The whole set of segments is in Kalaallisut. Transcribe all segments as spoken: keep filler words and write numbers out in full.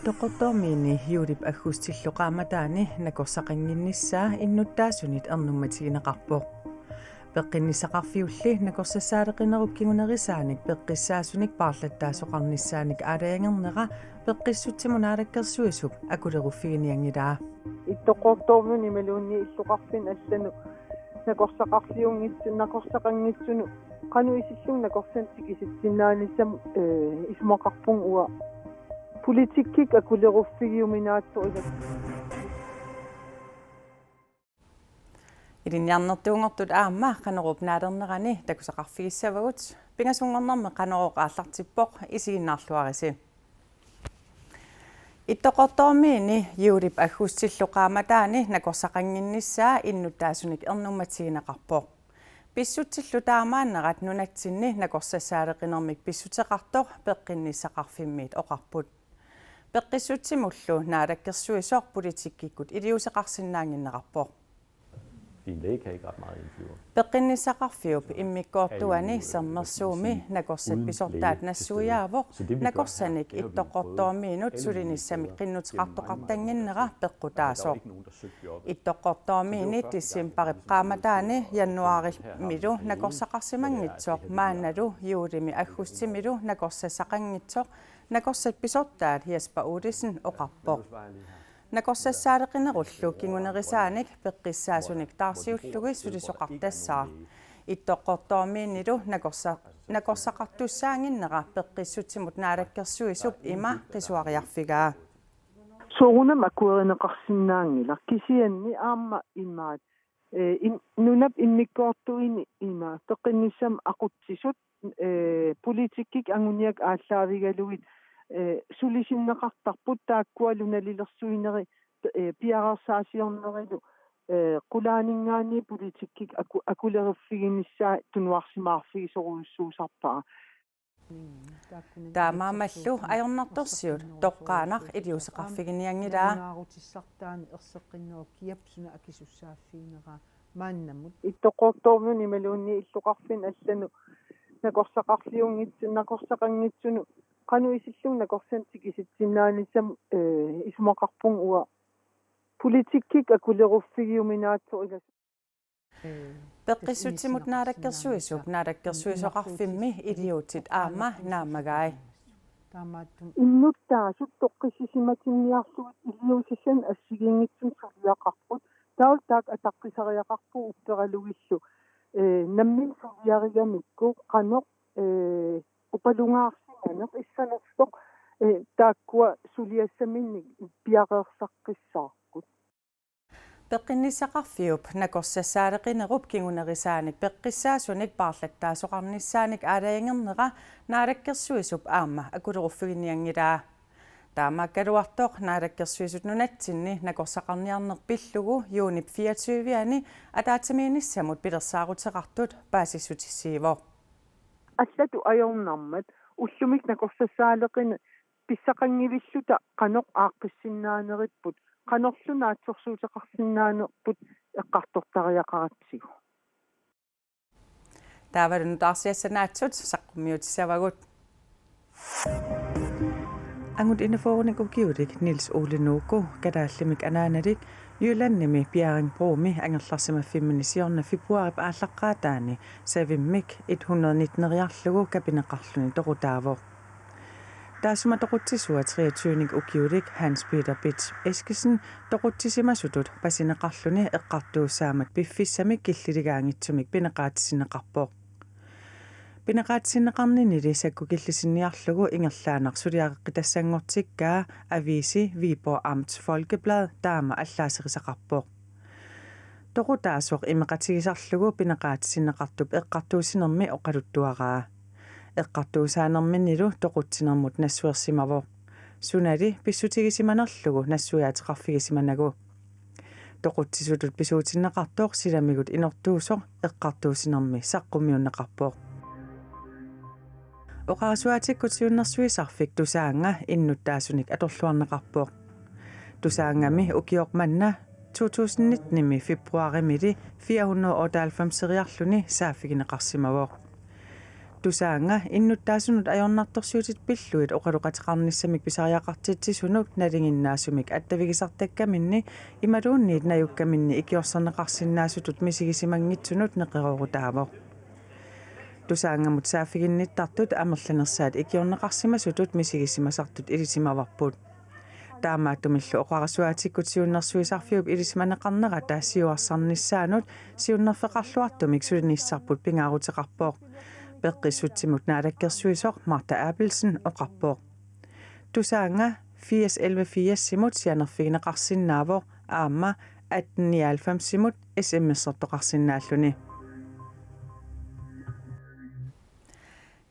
Ittoqqortoormiini juulip aggustillu qaammataani nakorsaqannginnissaa innuttaasunit ernummatigineqarpoq. Peqqinnissaqarfiulli nakorsassaaleqinerup kingunerisaanik peqqissaasunik paarlattaasoqarnissaanik aalajangernera Peqqissutsimut Naalakkersuisup akuleruffiginianngilaa. Ittoqqortoormiunit imaluunniit illoqarfinni allanut nakorsaqarfiunngitsu-, nakorsaqanngitsunut qanoq isillugu nakorsanik tikisitsinnaanissamut, ee, isumaqarpunga uanga politikkikkut akuleruffigiuminaatsoq ilaa. Ilinniarnertuunngortut aamma Qanoruup naalernerani takusaqarfigissavagut. Pingasunngornermi Qanorooq aallartippoq, isiginnaarluarisi. Ittoqqortoormiini juulip aggustillu qaammataani nakorsaqannginnissaa innuttaasunik ernummatigineqarpoq. Pissutsillu taamaannerat nunatsinni nakorsassaaleqinermik pissuteqartoq Peqqinnissaqarfimmiit oqarput. Peqqissutsimullu naalakkersuisoq politikkikkut iliuuseqarsinnaannginnerarpoq. Din læge kan ikke ret meget i en flyver. Peqqinnissaqarfiup immikkoortuani Sermersuumi nakorsat pisortaat nassuiaavoq, nakorsanik Ittoqqortoormiinut sulinissamik qinnuteqartoqartannginnera peqqutaasoq. Ittoqqortoormiini decembarip qaammataani januaarimilu nakorsaqarsimanngitsoq maannalu juulimi aggustimilu nakorsasaqanngitsoq nakorsat pisortaat Jesper Olesen oqarpoq. Nakorsassaaleqinerullu kingunerisaanik peqqissaasunik taarsiullugit sulisoqartassaaq. Ittoqqortoormiinilu nakorsa-, nakorsaqartussaannginnera Peqqissutsimut Naalakkersuisup ima qisuariarfigaa. Soorunami akuerineqarsinnaanngilaq, kisianni aamma imaat, ee, im-, nunap immikkoortuini ima peqqinnissami aqutsisut, ee, politikkikkut anguniakkat aallaavigalugit, ee, sulisinneqartarput, taakkualu nalilersuineri, ee, piareersaasiornerilu, ee, qulaaninngaanniit politikkikkut aku-, akuleruffiginissaat tunuarsimaarfigisorujussuusarpara. Taamaammallu ajornartorsiut toqqaannaq iliuuseqarfiginianngilaa. Nalunaarutissartaani erseqqinnerup kiap suna akisussaaffiginera maannamut. Ittoqqortoormiunit imaluunniit illoqarfinni allanut nakorsaqarfiunngitsu-, nakorsaqanngitsunut qanoq isillugu nakorsanik tikisitsinnaanissamut, ee, isumaqarpunga uanga politikkikkut akuleruffigiuminaatsoq ilaa. Peqqissutsimut Naalakkersuisup naalakkersuisoqarfimmi iliuutsit aamma naammagai. Innuttaasut toqqissisimatinniarlugit iliuusissanik assigiinngitsumik suliaqarput, taavalu taakku ataqqisariaqarput upperalugillu, ee, nammineq suliarigamikku qanoq, ee, upalungaarsimaneq issanersoq, ee, taakkua suliassaminnik piareersaqqissaarput. Peqqinnissaqarfiup nakorsassaaleqinerup kingunerisaanik peqqissaasunik paarlattaasoqarnissaanik aalajangernera naalakkersuisup aamma akuleruffiginianngilaa. Taamaakkaluartoq Naalakkersuisut nunatsinni nakorsaqarniarneq pillugu juunip fireogtyve-ani ataatsimiinnissamut pilersaaruteqartut paasissutissiivoq. Allatut ajornarmat ullumikkut nakorsassaaleqineq pissaqanngivilluta qanoq aaqqissinnaanerput, qanorlu naatsorsuuteqarsinnaanerput eqqartortariaqaratsigu. Taavalu nutaarsiassat naatsut saqqummiutissavagut. Angut enogfyrrenik ukiulik Niels Ole Noko, kalaallimik anaanalik, Jyllandimi Bjerringbromimi angerlarsimaffimmini siorna februarip aallaqqaataani savimmik et hundrede nitten-eriarlugu kapineqarluni toqutaavoq. Taassuma toqutsisua treogtyvenik ukiulik Hans Peter Bitsch Eskesen toqutsisimasutut pasineqarluni eqqartuussaammat piffissamik killiligaanngitsumik pineqaatissinneqarpoq. Pineqaatissinneqarninili sakkukillisinniarlugu ingerlaannaq suliareqqitassanngortikkaa aviisi Viborg Amts Folkeblad taama allaaserisaqarpoq. Toqutaasoq imeqatigisarlugu pineqaatissinneqartup eqqartuussinermi oqaluttuaraa. Eqqartuussaanerminilu toqutsinermut nassuersimavoq. Sunali pissutigisimanerlugu nassuiaateqarfigisimanagu. Toqutsisutut pisuutinneqartoq silamigut inortuusoq eqqartuussinermi saqqummiunneqarpoq. Oqarasuaatikkut Siunnersuisarfik Tusaannga innuttaasunik atorluarneqarpoq. Tusaanngami ukioq manna to tusind nitten-imi februarimili fire hundrede og otteoghalvfems-eriarluni saaffigineqarsimavoq. Tusaannga innuttaasunut ajornartorsiutit pillugit oqaloqateqarnissamik pisariaqartitsisunut nalinginnaasumik attavigisartakkaminni imaluunniit najukkaminni ikiorserneqarsinnaasutut misigisimanngitsunut neqeroorutaavoq. Tusaanngamut saaffiginnittartut amerlanersaat ikiorneqarsimasutut misigisimasartut ilisimavarput. Taamaattumillu oqarasuaatikkut siunnersuisarfiup ilisimaneqarnerata siuarsarnissaanut siunnerfeqarluartumik sulinissarput pingaaruteqarpoq. Peqqissutsimut naalakkersuisoq Martha Abelsen oqarpoq. Tusaannga firs elleve firsimut sianerfigineqarsinnaavoq aamma atten nioghalvfemsimut S M S-ertoqarsinnaalluni.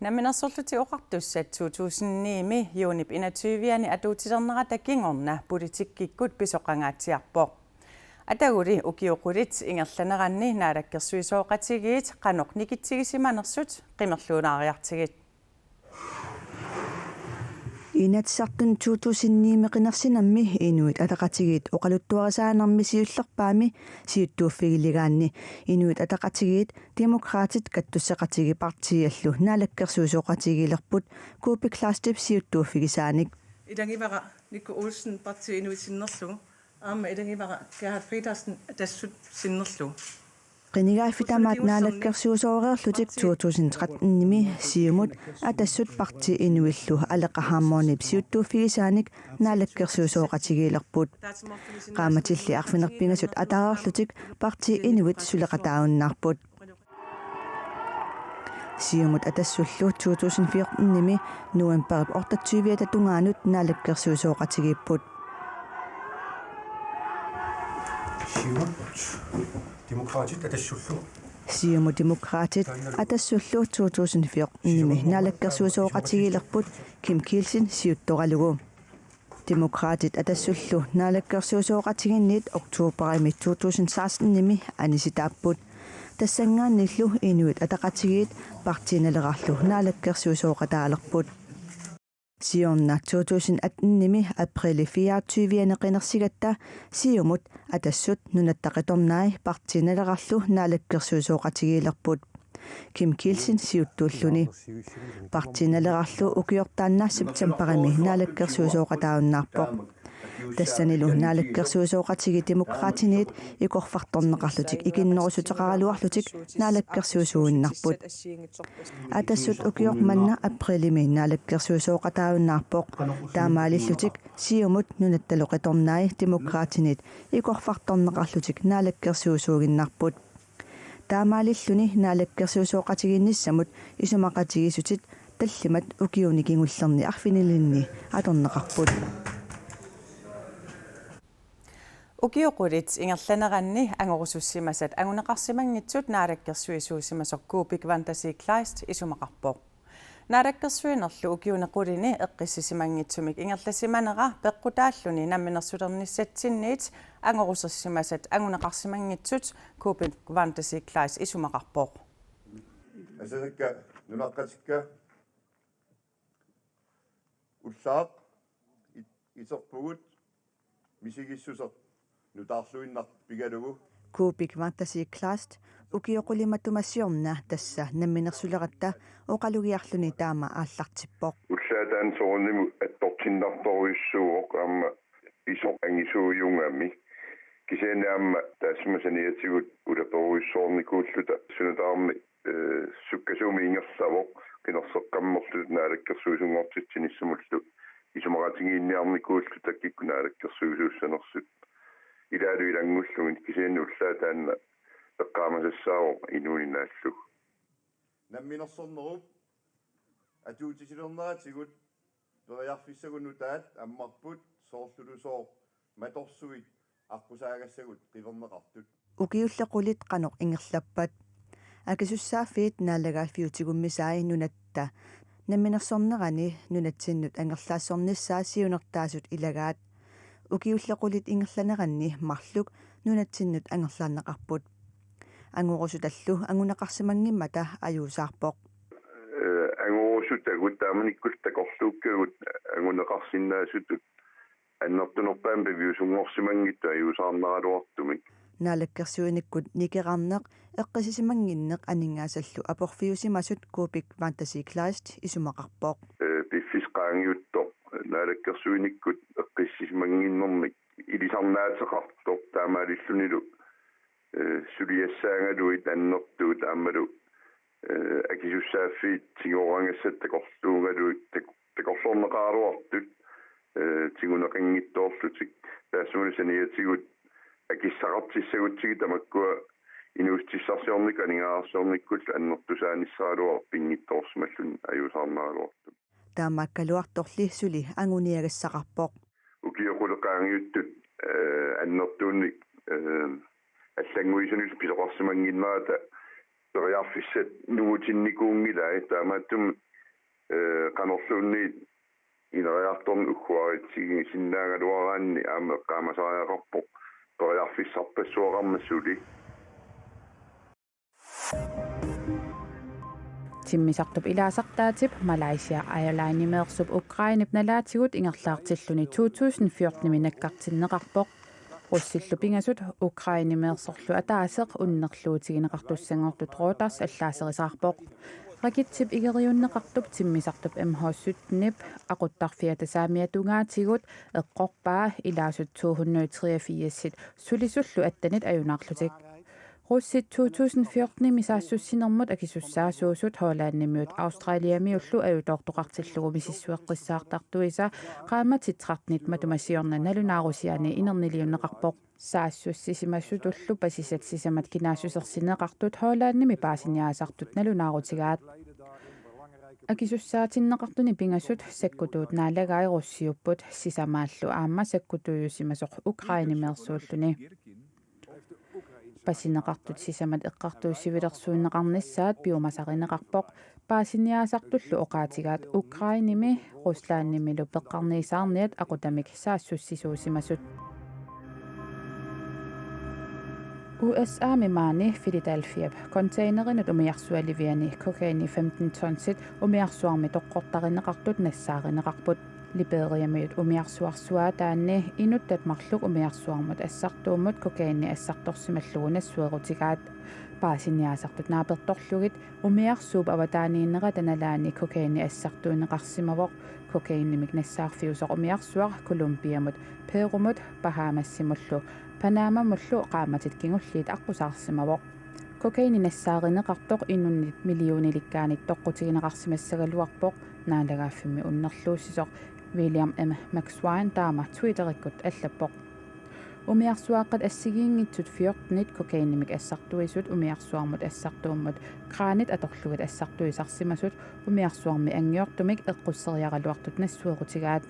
Namminersorlutik Oqartussat to tusind ni-mi juunip enogtyve-ani atuutilernerata kingorna politikkikkut pisoqangaatsiarpoq. Ataguli ukioq qulit ingerlaneranni naalakkersuisooqatigiit qanoq nikitsigisimanersut qimerluunaariartigit. Inatsisartuni to tusind ni-mi qinersinermi Inuit Ataqatigiit oqaluttuarisaanermi siullerpaami siuttuuffigiligaanni Inuit Ataqatigiit Demokraatit kattusseqatigiit partiiallu naalakkersuisooqatigiilerput Kuupik Kleistip siuttuuffigisaanik. Ilagivara Nico Olsen partii Inuit sinnerlugu, aamma ilagivara Gerhard Petersen Atassut sinnerlugu. Qinigaaffik tamaat naalakkersuisooreerlutik to tusind tretten-imi Siumut Atassut partii Inuillu Aleqa Hammondip siuttuuffigisaanik naalakkersuisooqatigiilerput. Qaammatilli arfineq-pingasut ataareerlutik partii Inuit suleqataajunnaarput. Siumut Atassullu to tusind fjorten-imi novembarip otteogtyve-ata tungaanut naalakkersuisooqatigiipput. Siumut Demokraatit Atassullu. Siumut Demokraatit Atassullu to tusind fjorten-imi naalakkersuisooqatigiilerput Kim Kielsen siuttoralugu. Demokraatit Atassullu naalakkersuisooqatigiinniit oktoberimi to tusind seksten-imi anisitaapput. Tassanngaanniillu Inuit Ataqatigiit Partii Nalerarlu naalakkersuisooqataalerput. Siorna to tusind atten-imi aprili fireogtyve-ani qinersigatta Siumut Atassut Nunatta Qitornai Partii Nalerarlu naalakkersuisooqatigiilerput. Kim Kielsen siuttuulluni. Partii Nalerarlu ukiortaanna septemberimi naalakkersuisooqataajunnaarpoq. Tassanilu naalakkersuisooqatigiit Demokraatiniit ikorfartorneqarlutik ikinnerusuteqaraluarlutik naalakkersuisuuinnarput. Atassut ukioq manna aprilimi naalakkersuisooqataajunnaarpoq. Taamaalillutik Siumut Nunattalu Qitornai Demokraatiniit ikorfartorneqarlutik naalakkersuisuuginnarput. Taamaalilluni naalakkersuisooqatigiinnissamut isumaqatigiissutit tallimat ukiuni kingullerni arfinilinni atorneqarput. Ukioq qulit ingerlaneranni angorusussimasat anguneqarsimanngitsut naalakkersuisuusimasoq Kuupik Wanda Sii Kleist isumaqarpoq. Naalakkersuinerlu ukiuni qulini eqqissisimanngitsumik ingerlasimanera peqqutaalluni namminersulernissatsinniit angorusussimasat anguneqarsimanngitsut Kuupik Wanda Sii Kleist isumaqarpoq. Asasakka nunaqqatikka ullaaq it-, iterpugut misigissuseq nutaarluinnaq pigalugu. Kuupik Wanda Sii Kleist ukioq quli matuma siorna tassa namminersuleratta oqalugiarluni taama aallartippoq. Ullaaq taanna soorunami attortinniartorujussuuvoq aamma isoq angisuujugami. Kisianni aamma taassuma saniatigut ulaperujussuarnikuulluta suna tamarmi eh, sukkasuumik ingerlavoq qinerseqqammerluta naalakkersuisunngortitsinissamullu isumaqatigiinniarnikuulluta kikkut naalakkersuisuussanersut. Ilaalu ilanngullugit kisianni ullaaq taanna eqqaamasassaavoq inuuninaallu. Namminersornerup atuutitsilerneratigut periarfissagut nutaat ammarput soorlulusooq matorsuit aqqusaagassagut qiverneqartut. Ukiulli qulit qanoq ingerlappat? Akisussaaffiit Naalagaaffiup tigummisai nunatta namminersornerani nunatsinnut angerlaassornissaa siunertaasut ilagaat. Ukiulli qulit ingerlaneranni marluk nunatsinnut angerlarneqarput. Angorusutallu anguneqarsimanngimmata ajuusaarpoq. Eh, angorusutagut taamanikkullu takorluukkagut anguneqarsinnaasutut annertunerpaamik piviusunngorsimanngitsut ajuusaarnaraluartumik. Naalakkersuinikkut nikerarneq eqqissisimannginneq aningaasallu aporfiusimasut Kuupik Fantasi Kleist isumaqarpoq. Ee, piffissaq qaangiuttoq naalakkersuinikkut eqqissisimannginnermik ilisarnaateqartoq taamaalillunilu, ee, suliassaagaluit annertuut aammalu, ee, akisussaaffiit tigoorangassat takorluugaluit tak-, takorloorneqaraluartut, ee, tiguneqanngitsoorlutik. Taassumali saniatigut akissaqartissagutsigit tamakkua inuussutissarsiornikkut aningaasarsiornikkullu annertusaanissaraluarput pinngitsoorsimalluni ajuusaarnaraluartut. Taamaakkaluartorli suli anguniagassaqarpoq. Ukiut qulit qaangiuttut, ee, annertuumik, ee, allannguisunillu pisoqarsimannginnerata periarfissat nungutinnikuunngilai, taamaattumik, ee, qanorluunniit ineriartorneq ugguaritsigisinnaagaluaraanni aamma eqqaamasariaqarpoq periarfissarpassuaqarmat suli. Timmisartup ilaasartaatip Malaysia Airlinemeersup Ukrainep nalaatigut ingerlaartilluni to tusind fjortenimi nakkartinneqarpoq. Russillu pingasut Ukrainemeersorlu ataaseq unnerluutigineqartussanngortut Reuters allaaserisaarpoq. Raketip igeriunneqartup timmisartup M H syttenip aquttarfiata saamiata tungaatigut eqqorpaa ilaasut to hundrede treogfirsit sulisullu attenit ajunaarlutik. Russit to tusind fjortenimi saassussinermut akisussaasuusut Hollandimiut Australiamiullu ajutoortoqartillugu misissueqqissaartartuisa qaammatit trettenit matuma siorna nalunaarusiaani inerniliunneqarpoq. Saassussisimasutullu pasisat sisamat kinaassusersineqartut Hollandimi paasiniaasartut nalunaarutigaat. Akisussaatinneqartuni pingasut sakkutuut naalagai russiupput, sisamaallu aamma sakkutuujusimasoq Ukrainemeersuulluni. Pasineqartut sisamat eqqartuussivilersuunneqarnissaat piumasarineqarpoq. Paasiniaasartullu oqaatigaat Ukrainemi Ruslandimilu peqqarniisaarniat aqutamik saassussisuusimasut. U S A-mi maani Philadelphiap containerinut umiarsualiviani kokaini femten tonsit umiarsuarmi toqqortarineqartut nassaarineqarput. Liberiamiut umiarsuarsuaataanni inuttat marluk umiarsuarmut assartuummut kokaini assartorsimallugu nassuerutigaat. Paasiniaasartut naapertorlugit umiarsuup avataaniinnerata nalaani kokaini assartuunneqarsimavoq. Kokainimik nassaarfiusoq umiarsuaq Colombiamut, Perumut, Bahamassimullu Panamamullu qaammatit kingulliit aqqusaarsimavoq. Kokaini nassaarineqartoq inunnit millionilikkaanit toqqutigineqarsimassagaluarpoq, naalagaaffimmi unnerluussisoq William M. McSwine taama Twitterikkut allappoq. Umiarsuaqqat assigiinngitsut fjortenit kokainimik assartuisut umiarsuarmut assartuummut kranit atorlugit assartuisarsimasut umiarsuarmi anngiortumik eqqusseriaraluartut nassuerutigaat.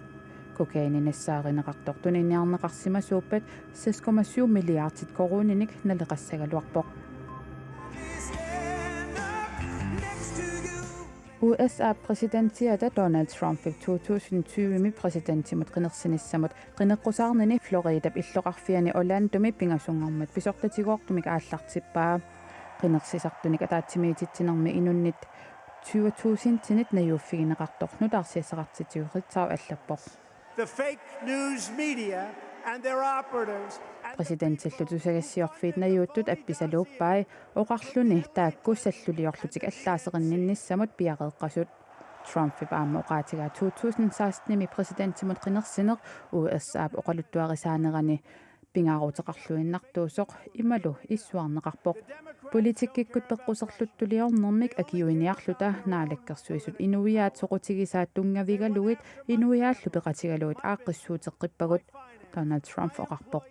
Kokaini nassaarineqartoq tuniniarneqarsimasuuppat seks komma syv milliardit koruuninik naleqassagaluarpoq. U S A-p præsidentiata Donald Trumpip to tusind tyve-mi præsidentimut qinersinissamut qineqqusaarnini Floridap illoqarfiani Orlandomi pingasunngormat pisortatigoortumik aallartippaa. Qinersisartunik ataatsimiititsinermi inunnit tyve tusindinit najuuffigineqartoq nutaarsiassaqartitsivoq Ritzau allappoq. The fake news media and their operatives and the Præsidentillu tusagassiorfiit najuuttut appisaluuppai oqarluni taakku salluliorlutik allaaserinninnissamut piareeqqasut. Trumpip aamma oqaatigaa to tusind sekstenimi præsidentimut qinersineq U S A-p oqaluttuarisaanerani pingaaruteqarluinnartuusoq imalu issuarneqarpoq. Politikkikkut peqquserluttuliornermik akiuiniarluta Naalakkersuisut inuiaat soqutigisaat tunngavigalugit inuiaallu peqatigalugit aaqqissuuteqqippagut, Donald Trump oqarpoq.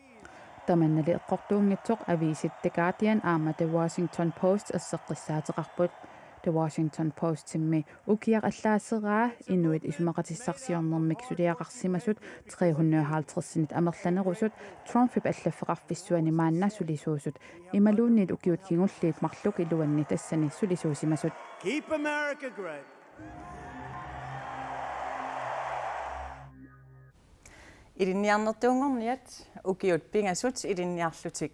Tamannali eqqortuunngitsoq aviisit The Guardian aamma The Washington Post erseqqissaateqarput. The Washington Postimmi ukiaq allaaseraa inuit isumaqatissarsiornermik suliaqarsimasut tre hundrede og halvtredsinit amerlanerusut Trumpip allaffeqarfissuani maanna sulisuusut imaluunniit ukiut kingulliit marluk iluanni tassani sulisuusimasut. Keep America great. Ilinniarnertuunngorniat ukiut pingasut ilinniarlutik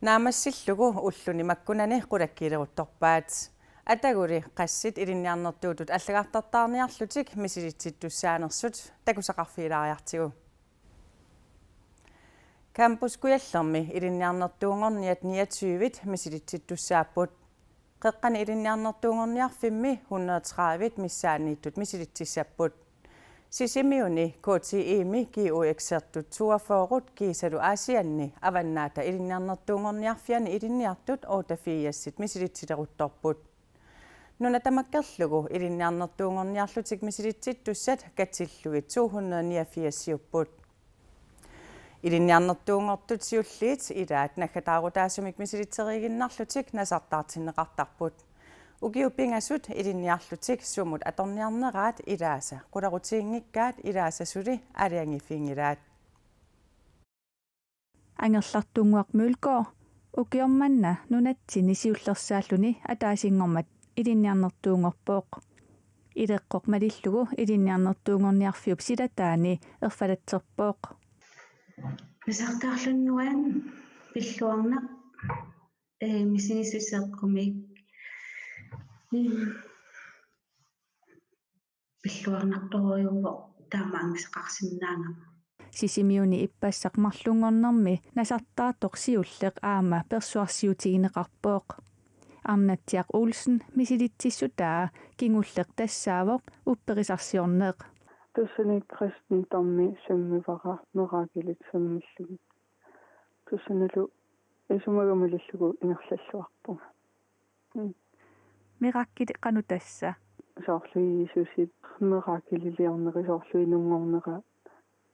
naammassillugu ulluni makkunani qulakkeeruttorpaat. Ataguli qassit ilinniarnertuutut allagartartaarniarlutik misilitsittussaanersut takusaqarfigilaariartigu. Campus Kujallermi ilinniarnertuunngorniat niogtyve misilitsittussaapput. Qeqqani Ilinniarnertuunngorniarfimmi hundrede tredive missaanniittut misilitsissapput. Sisimiuni K T E-mi G U X-ertut toogfyrre kiisalu Aasianni Avannaata Ilinniarnertuunngorniarfiani ilinniartut otteogfirs misilitsileruttorput. Nuna tamakkerlugu ilinniarnertuunngorniarlutik misilitsittussat katillugit to hundrede niogfirs-iupput. Ilinniarnertuunngortut siulliit ilaat naggataarutaasumik misilitseriiginnarlutik nasartaartinneqartarput. Ukiut pingasut ilinniarlutik sumut atorniarneraat ilaasa qularutiginngikkaat ilaasa suli aalajangiiffiginngilaat. Angerlartunnguaq Mølgaard ukioq manna nunatsinni siullersaalluni ataasinngormat ilinniarnertuunngorpoq. Ileqqoq malillugu ilinniarnertuunngorniarfiup silataani erfalatserpoq. Nasartaarluni nuann pilluarnaq, ee, misigissuseq eqqumiik. Ee, pilluarnartorujuuvoq taama angisaqarsinnaagama. Sisimiuni ippassaq marlunngornermi nasartaartoq siulleq aamma persuarsiutigineqarpoq. Arnatsiaq Olsen misilitsissutaa kingulleq tassaavoq upperisarsiorneq. Tassani kristendommi sammivara mirakelit sammillugit. Tassanilu isumagama malillugu ingerlalluarpunga. Mm. Mirakel qanoq tassa? Soorlu Jiisusip mirakeliliorneri, soorlu inunngornera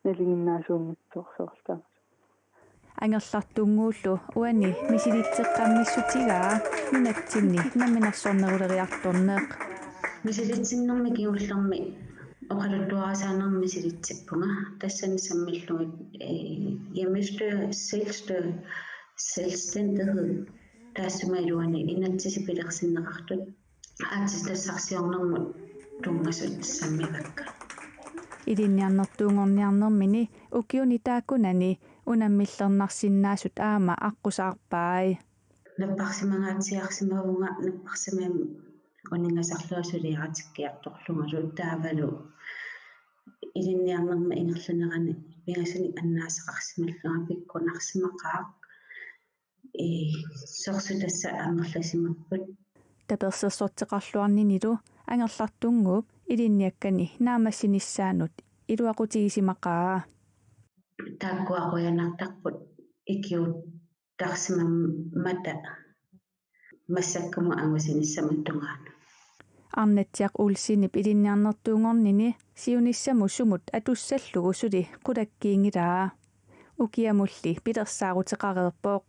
nalinginnaasuunngitsoq, soorlu taamaat. Angerlartunnguullu uani misilitseqqammissutigaa nunatsinni namminersorneruleriartorneq. Misilitsinnermi kingullermi oqaluttuarisaanermi misilitsippunga. Tassani sammillugit, ee, hjemmestyre, selvstyre, selvstændighed. Taassuma iluani inatsisit pilersinneqartut aatsitassarsiornermut tunngasut sammivakka. Ilinniarnertuunngorniarnermini ukiuni taakkunani unammillernarsinnaasut aamma aqqusaarpai. Napparsimangaatsiarsimavunga, napparsimavimmi uninngasarlunga suliaritikkiartorlungalu taavalu ilinniarnerma ingerlanerani pingasunik annaasaqarsimallunga pikkunarsimaqaaq. Ee, soorlu tassa amerlasimapput. Tapersersorteqarluarninilu Angerlartunnguup ilinniakkani naammassinissaanut iluaqutigisimaqaa. Taakkua qujanartarput ikiuuttarsimammata massakkumut angusinissamut tungaanut. Arnatsiaq Olsenip ilinniarnertuunngornini siunissamut sumut atussallugu suli qulakkiinngilaa. Ukiamulli pilersaaruteqareerpoq.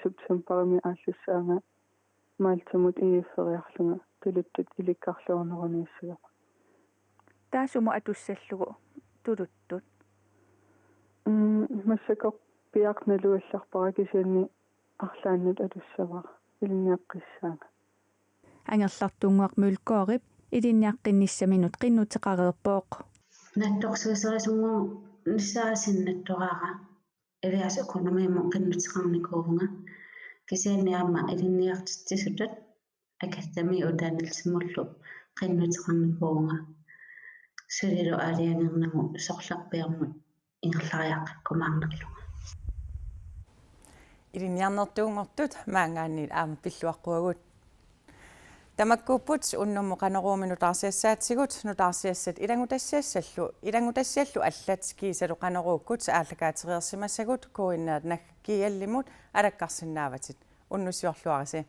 Septemberimi aallassaanga Maltamut I F-eriarlunga tuluttut ilikkarluarneruniissagaa. Taava sumut atussallugu tuluttut? Mm, massakkut piaq naluallarpara, kisianni arlaannut atussavara ilinniaqqissaanga. Angerlartunnguaq Mølgaardip ilinniaqqinnissaminut qinnuteqareerpoq. Naatsorsuuserisunnguunissaa sinnattoraara. Ilias økonomiimut qinnuteqarnikuuvunga. Kisianni aamma ilinniartitsisutut akademiuddannelsimullu qinnuteqarnikuuvunga. Sulilu aalajangernagu sorlarpiarmut ingerlariaqqikkumaarnerlunga. Ilinniarnertuunngortut maanngaanniit aamma pilluaqquagut. Tamakkuupput unnummut Qanoruumi nutaarsiassaatigut, nutaarsiassat ilanngutassiassallu, ilanngutassiallu allat kiisalu Qanoruukkut aallakaatereersimasagut K N R nagg G L-imut alakkarsinnaavatit. Unnussiorluarisi.